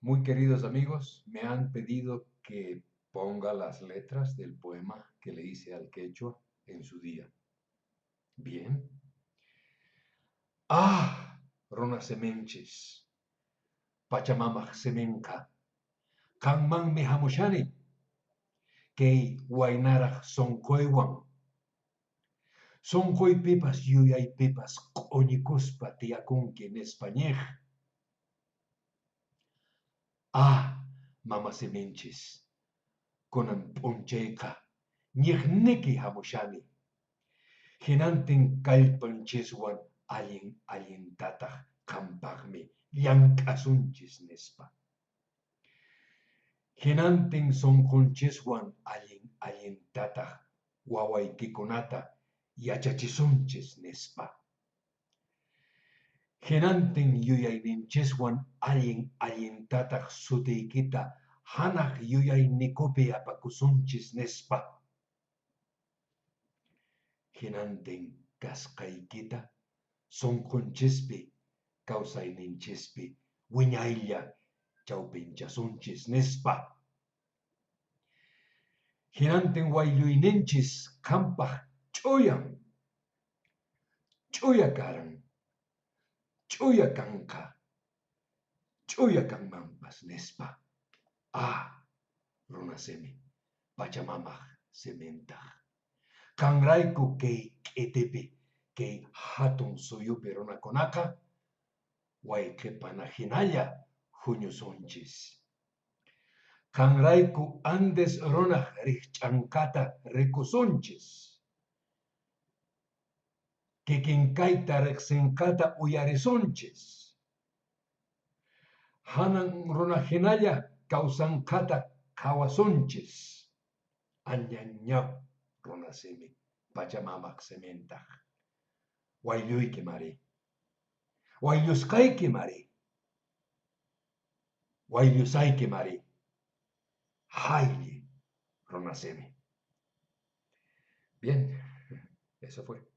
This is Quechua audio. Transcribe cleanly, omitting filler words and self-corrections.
Muy queridos amigos, me han pedido que ponga las letras del poema que le hice al quechua en su día. Bien. Ah, runa siminchis, Pachamamaq siminqa, qanmanmi hamushani, kay waynaraq sunquywan. Sunquypipas yuyaypipas q'uñikuspa tiyakunki nispa ñiq. Ah, mama siminchis, kunan p'unchayqa ñiqniki hamushani. Hinantin kallpanchiswan allin allintataq qampaqmi llank'asunchis nispa. Hinantin sunqunchiswan allin allintataq wawaykikunata yachachisunchis nispa. Hinantin yuyayninchiswan allin allintataq sutiykita hanaq yuyaynikupi apakusunchis nispa. Hinantin kasqaykita sunqunchispi kawsayninchispi wiñaylla chawpinchasunchis nispa. Hinantin waylluyninchis qampaq ch'uyan, ch'uya karan, ch'uya kanqa, ch'uya kanmanpas nispa. Ah, runasimi, Pachamamaq simintaq. Qanrayku kay k'itipi, kay hatun suyupi runakunaqa wayqipana hinalla huñusunchis. Qanrayku Andes runaq rikch'anqata rikusunchis. Kikin kayta riqsinqata uyarisunchis. Hanan runa hinalla kawsanqata qhawasunchis. Añañaw runasimi, Pachamamaq simintaq. Waylluykim ari. Wayllusqaykim ari. Wayllusaykim ari. Haylli runasimi. Bien, eso fue.